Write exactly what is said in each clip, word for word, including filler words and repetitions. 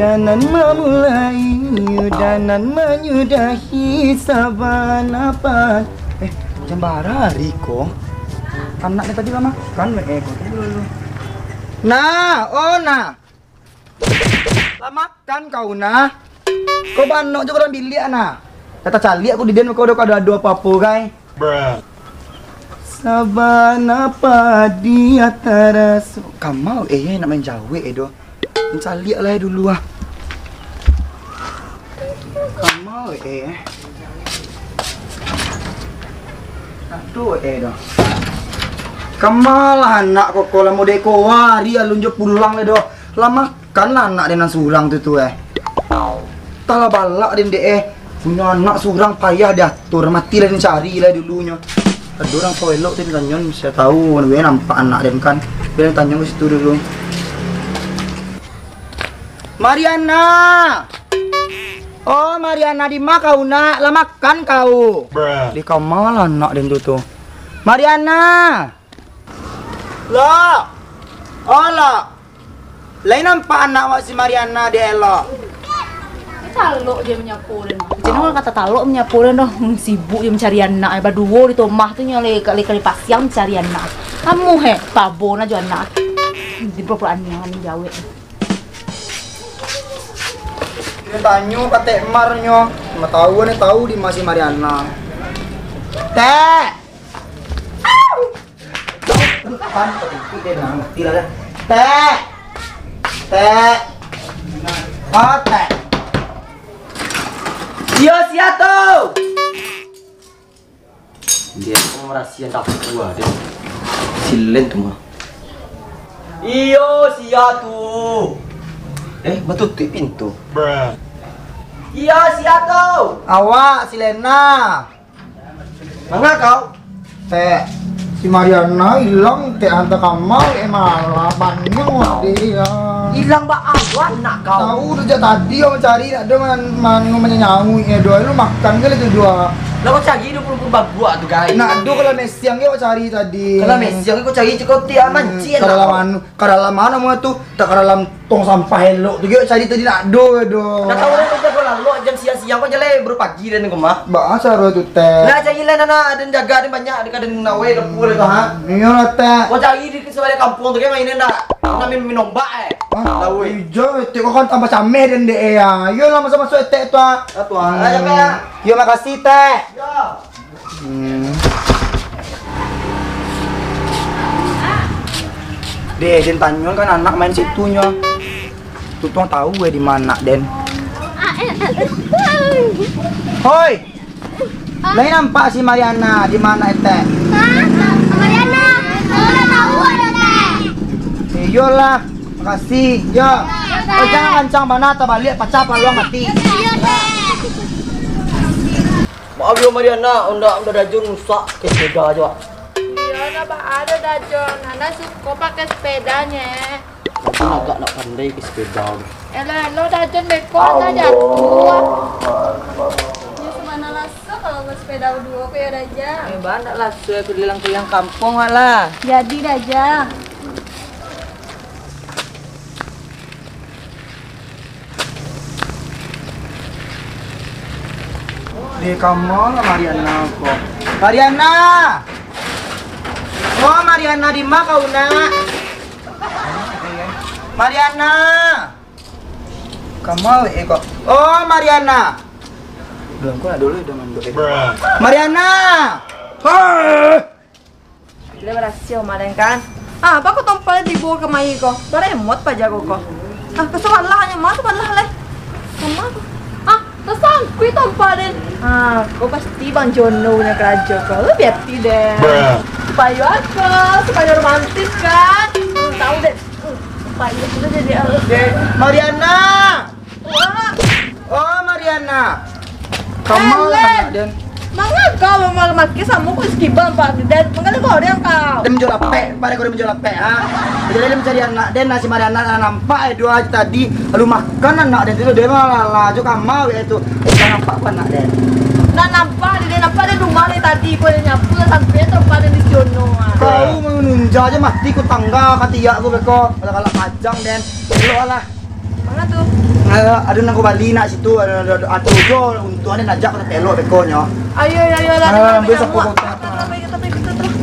Danan mamulai, danan manyudahi, saban apa? Eh, jam bara hari ko? Anak ni tadi lah makan, eh, ko tunggu dulu. Nah, oh nah. Lah makan kau nah. Kau banok jo dalam biliak nah. Kata caliak aku di den kau ado, kau ado, ado apa-apa, kai. Sabana padi ataraso. Kamau, eh, nak main jawek, eh, doh. Mancaliak lah, eh, dulu, ah. Kamau, eh. Aduh, eh, doh. Kamalah anak koko lah, modeko hari alun jo pulang, eh, doh. Lah makan lah anak den nan surang tu, tu, eh. Talah balak den dek, eh. Punyo anak surang payah diatur, mati lah den cari lah dulunyo. Ado urang ko elok tu den tanyo, sia tau, den nampak anak den kan. Den tanyo ka situ dulu. Mariana! Oh, Mariana, di ma kau nak? Lah makan kau? Di kama lah anak den tu, tu. Mariana! Lok! Oh, Lok! Lai nampak anak wak si Mariana di elok? Talok je manyapo den. Cino kato talok manyapo den doh. Hmm, sibuk je mancari anak. Baduo di rumah tu nyo le kali-kali pasiang mancari anak. Kamu he, pabo na jo anak. Di pura-pura aniang ni jawek. Dia tanyo ka Tek Mar nyo. Ma tau ni tau di ma si Mariana. Tek! Pan, patimpik dia, nah, ngerti lah dah. Tek! Tek! Oh, Tek! Iyo, sia tu! Dia tu merasian dapur gua, dia. Silen tu mah. Iyo, sia tu! Eh, batutuik pintu. Iyo, sia tu! Awak, si Lena. Manga kau? Tek, si Mariana ilang, Tek, hantar ka ma, eh, malah banyak deh, ya. Ilang baa nak kau? Tau tu, jak tadi awak cari, nak ado man-, manu manyanyau, eh, doh, lu makan ka lah tu, doh? Lah kau cari duo puluah baguak tu, gai. Nak ado kalau mesiang ke awak cari tadi. Kalau mesiang ke kau cari cakau tiak mancing, ka dalam anu, ka dalam mano mah tu? Tak ka dalam tong sampah elok tu, gek cari tadi nak ado, ado. Dah tau lah, kau jago lalok jam siang-siang, kau jaleh baru pagi den ko mah. Baa caro tu, Tek? Lah, cari lah, nana, den jaga, den banyak, den ka den awai, den pukul tu, ha? Iyo lah, Tek. Kau cari di sabaliak kampuang tu, kan, main den dak? Nak main, main ombak, eh? Hah? Lah, weh. Ijo, Tek, kau kan tambah cameh den dek, eh, ya. Iyo lah, masuk-masuk, Tek, tu, ah. Ah, tu, ah. Lah, jaga, ya. Iyo, makasih, Tek. Yo. Hmm. Deh, den tanyo kan anak main situ nyo. Tutuang tau weh di ma anak den. Hoi! Lai nampak si Mariana di ma anak etek? Hah? Mariana? Kau lah tau ado, Tek? Eh, iyolah. Makasih. Yo. Yo, Tek. Oh, jangan kancang bana, tabaliak pacah paluang mati. Iyo, Tek. Maaf yo Mariana, onda, onda Dajun rusak, pakai sepeda ajo. Iyo, ndak baa doh Dajun, Nana suko pakai sepeda nye. Dajun agak ndak pandai pakai sepeda tu. Elo-elo Dajun beko, ndak jatuah. Yo, sabana laso kalau basepeda baduo ko yo, Daja. Eh, ba ndak laso, keliling-keliling kampuang wak lah. Jadi, Daja. Di kama lah Mariana ko? Mariana! Oh, Mariana, di ma kau, Nak? Mariana! Kama, eh, kok? Oh, Mariana! Belum, kau nak dulu, udah manduk, eh. Mariana! Hei! Lah barasiah rumah den kan? Ah, apo kok tompa den tibo kamari ko? Baremot paja ko ko. Ah, ka sabalah nyo, ma sabalah lai. Kama ko? Ah, tasangkuik tompa den. Ah, ko pasti Bang Jono punyo karajo ko. Lu biati den. Supayo ako, supayo romantis kan? Hmm, tau den. Hmm, supayo kito jadi artis den. Mariana! Wah. Oh, Mariana. Kama lah anak den. Manga kau mamakai samo ko sakiban, Pak? Den, mangkali kau den kau. Den manjual lapek, pada kau den manjual lapek, ha? Jadi den mancari anak den, nasi Mariana lah nampak, eh, duo hari tadi. Lalu makan anak den tu, den malah jo kama, eh, tu. Eh, nampak pun anak den. Nah, nampak di den, nampak di rumah ni tadi, ko den nyapu, sampai tempat den di Jono, ah. Kau manunja ajo mati ku tangga, katiak ku beko. Kalau-kalau pajang den. Elok lah. Manga tu? Ah, ado nan ko bali nak situ, ado, ado, ado, ado jo untuang den ajak ka tapelok bekonyo. Ayo, ayo, ayo, lari, ah, lari, ambil lari, sapu lari. Kota. Terus, terus, terus, terus, terus.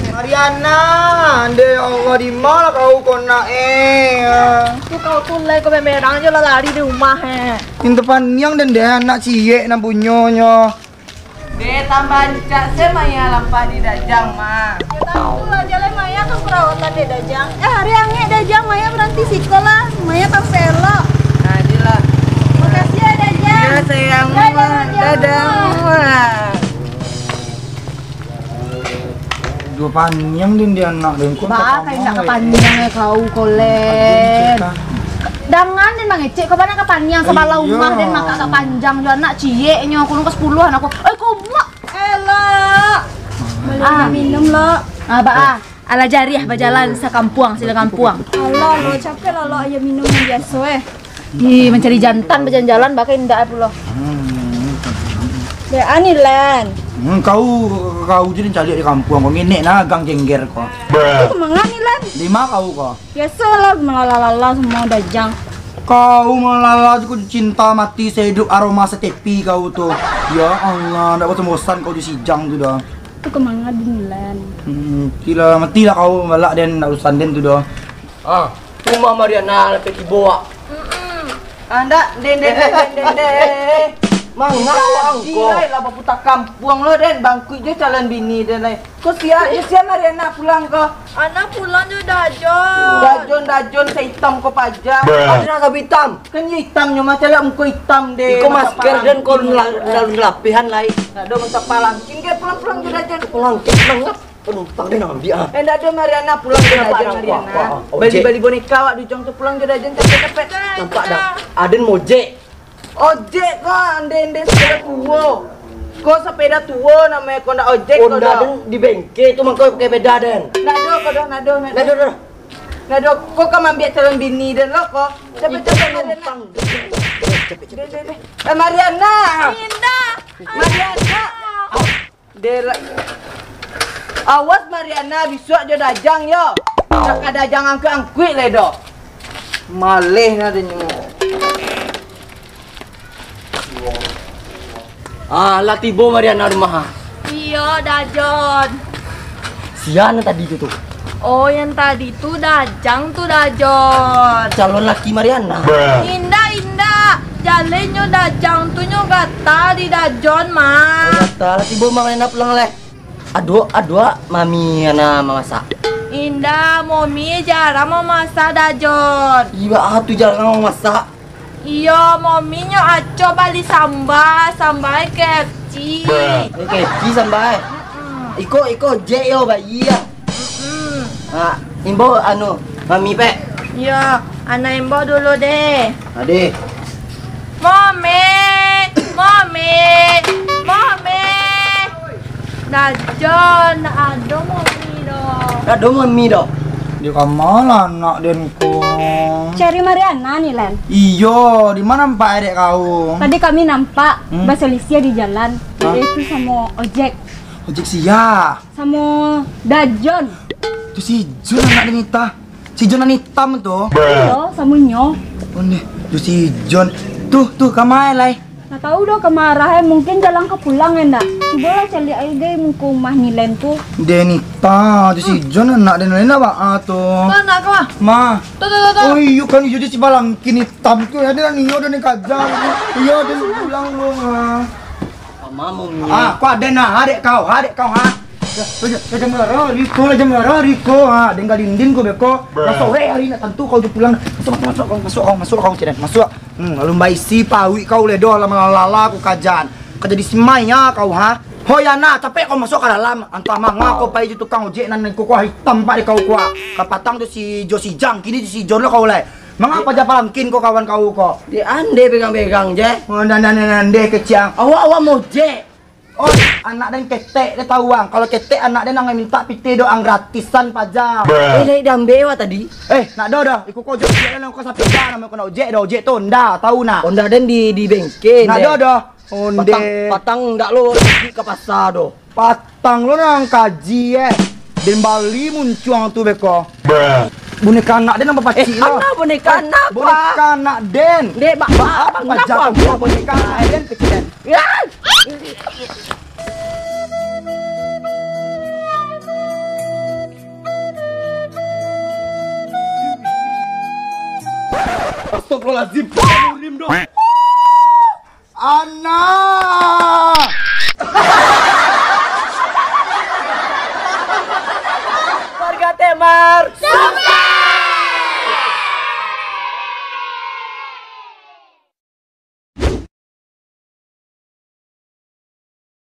Mariana, ande ya Allah, di ma lah kau ko nak, eh? Tu kau tu lai ko bemerang jo lah lari di rumah, eh. Minta paniang den deh, anak ciek nan punyonyo. Deh, tambah rancak se Maya lampah di Dajang, mah. Ya, tantu aja lah, Maya ka perawatan dek Dajang. Eh, hari angek Dajang, Maya baranti siko lah. Maya ka pelok. Nah, aja lah. Makasih ya, Dajang. Ya, sayang, mah. Dadah, mah. Duo paniang den di anak den ko. Bah, kayak nak kapaniang ya kau, Kolen. Dangan den mangecek, kau banyak kapaniang sabalah rumah den, maka kapanjang jo anak cieknyo, kurang ka sapuluah anak ko. Eh, kau mak. Elok. Beli minum lo. Ah, ba ah. Alah jariah bajalan sakampuang, sila kampuang. Alah lo, capek lah lo, ayo minum yang biaso, eh. Ih, mancari jantan bajalan-jalan, bakai indak pulo. Dek Anilan. Hmm, kau, kau je caliak di kampuang, kau ngenek nah, gang jengger kau. Itu kemana Anilan? Di ma kau kau? Biaso lah, malala-lala semua Dajang. Kau malala je, kau cinta mati sehidup aroma setepi kau tu. Ya Allah, ndak bosan-bosan kau di sijang tu dah. Tu kemana Anilan? Hmm, matilah, matilah kau balak den, ndak urusan den tu dah. Ah, rumah Mariana lah tibo, ah. Mm-mm. Ah, ndak, den, den, den, den, den, den. Mangawang ko. Gila lah, baputa kampuang lo, den. Bangkuik jo calon bini, den, lai. Ko sia, eh, sia Mariana pulang ko? Ana pulang jo Dajon. Dajon, Dajon, saitam ko paja. Ada nak sabu itam? Kan iyo itamnyo, macam lah muko itam, den. Iko masker, den, ko la-, lalu lapihan lai. Ndak ado masa palangkin, ke pulang-pulang jo Dajon. Palangkin, mangap. Panumpang den ambiak, ah. Eh, ndak ado, Mariana pulang jo Dajon, Mariana. Bali-bali boneka awak di ujang tu, pulang jo Dajon, capek-capek. Nampak dak? Aden mojek. Ojek ko, ande-ande sapeda tuo. Ko sapeda tuo namonyo ko, ndak ojek ko doh. Honda den di bengkel tu, mangko pakai sepeda den. Ndak ado ko doh, ndak ado, ndak ado. Ndak ado doh. Ndak ado, ko ka mambiak calon bini den lo ko. Capek-capek, Mariana. Capek-capek. Deh, deh, deh. Eh, Mariana. Indah. Mariana. Deh, la-, awas Mariana, bisuak jo Dajang yo. Ndak ka Dajang angkuik-angkuik lai doh. Maleh nadenyo. Ah, lah tibo Mariana rumah, ah. Iyo, Dajon. Sia nan tadi tu, tu? Oh, yang tadi tu Dajang tu, Dajon. Calon laki Mariana. Indak, indak. Jaleh nyo Dajang tu nyo gatal di Dajon, mah. Oh, gatal. Tibo Mariana pulang lai. Aduak, aduak, mami Ana mamasak. Indak, momi jarang mamasak, Dajon. Iyo, ah, tu jarang mamasak. Iyo, momi nyo acok bali samba, samba K F C. K F C samba, eh? Mm-mm. Iko, iko ojek yo, bayia. Mm-mm. Ha, imbau anu, mami pek. Iyo, Ana imbau dulu deh. Ade. Momi, momi, momi. Dajon, ndak ado momi doh. Ndak ado momi doh. Di kama lah anak den ko? Cari Mariana ni, Len. Iyo, di ma nampak adek kau? Tadi kami nampak, hmm, basalisiah di jalan. Hah? Dia itu samo ojek. Ojek sia? Samo Dajon. Tu si Jun anak den ita. Si Jun nan itam tu. Iyo, samo nyo. Oh, ni. Tu si Jun. Tu, tu, kama lai? Ndak tahu doh kama arah, eh. Mungkin jalan ka pulang, eh, ndak? Cubolah caliak ai gai muko rumah ni, Len, tu. Den ita, tu si Jun anak den lain lah, Bak, ah, tu. Tu anak kau, ah? Ma. Tu, tu, tu, tu. Oh, iyo kan, iyo je si balangkin itam tu, ya, den nio, den kaja. Iyo, den pulang lu, ah. Mama, Mami. Ah, kau ado nah, adek kau, adek kau, ha? Dah, dah, dah, jam bara, Riko, lah, jam bara, Riko, ha? Dengka dinding kau beko. Lah, sore hari nak tantu kau tu pulang. Masuk, masuk, masuk, kau masuk, kau masuk, kau cedek, masuk. Hmm, lalu baisi paruik kau ledo, lama lala kau kajan. Kau jadi semainya kau, ha? Hoi, Ana, capek kau masuk ka dalam. Antah manga kau pai jo tukang ojek nan kukuah itam pak di kau kuah. Kapatang tu si Jo si Jang, kini tu si Jon lo kau lai. Manga paja palangkin ko kawan kau ko? Di ande pegang-pegang je. Oh, nan, nan, nan, nan, deh keciang. Awak, awak mojek. Oh, anak den ketek, dia tahu ang. Kalau ketek anak den ang minta pitih doang gratisan paja. Eh, dari dambe awak tadi? Eh, nak do dah. Iku kau ojek, ojek lah, kau sapeda nama kau nak ojek dah, ojek tu Honda, tahu nak? Honda den di, di bengkel. Nak do dah. Onde. Patang, patang ndak lo ka pasa doh. Patang lo nang kaji, eh. Den bali muncuang tu beko. Boneka anak den nambah pacik lo. Eh, boneka anak, Pak. Boneka anak den. Dek, Pak, Pak, Pak, kenapa, Pak? Boneka anak den, pacik den. Ya! Astagfirullahaladzim, Pak Nurim dong. Anak!